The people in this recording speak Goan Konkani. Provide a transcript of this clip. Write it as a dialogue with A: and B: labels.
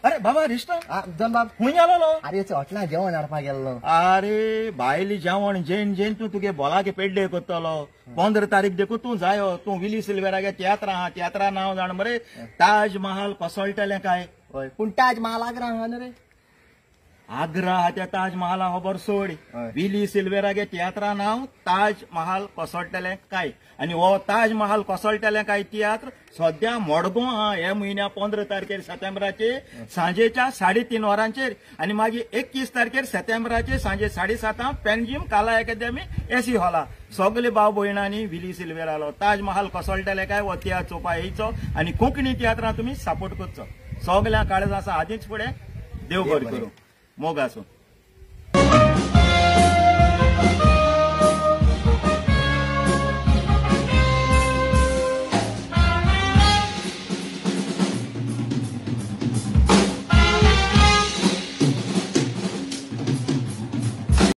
A: अरे बाबा रिश्ता
B: जन बाब
A: खंय आलोलो?
B: अरे हॉटेला जेवण हाडपाक गेल्लो.
A: अरे भायली जेवण जेन जेन तूं तुगे बोलाके पेड्डे करतलो. 15 तारीख देखून तूं जायो, तूं विली सिल्वेरागे तियात्रां आहा, तियात्रा नांव जाण मरे ताज महाल कोसळटलें काय?
B: हय, पूण ताज महाल आग्रा आहा न्हू रे.
A: आग्रा आहा त्या ताज महाला खबर सोड. विली सिल्वेरागे तियात्रा नांव ताज महाल कोसळटलें काय, आनी हो ताज महाल कोसळटलें काय तियात्र सद्या मडगांव आहा हे म्हयन्या 15 तारखेर सप्टेंबराचे सांजेच्या 3:30 वरांचेर, आनी मागीर 21 तारखेर सप्टेंबराचे सांजे 7:30 पेंजीम काला अकादमी एसी हॉला. सगले भाव भयणांनी विली सिल्वेरालो ताज महाल कोसळटलें काय हो तियात्र चोवपा येयचो आनी कोंकणी तियात्रां तुमी सपोर्ट करचो. सगल्या काळजा आसा आदींच फुडें देव बरें करूं, मोग आसूं.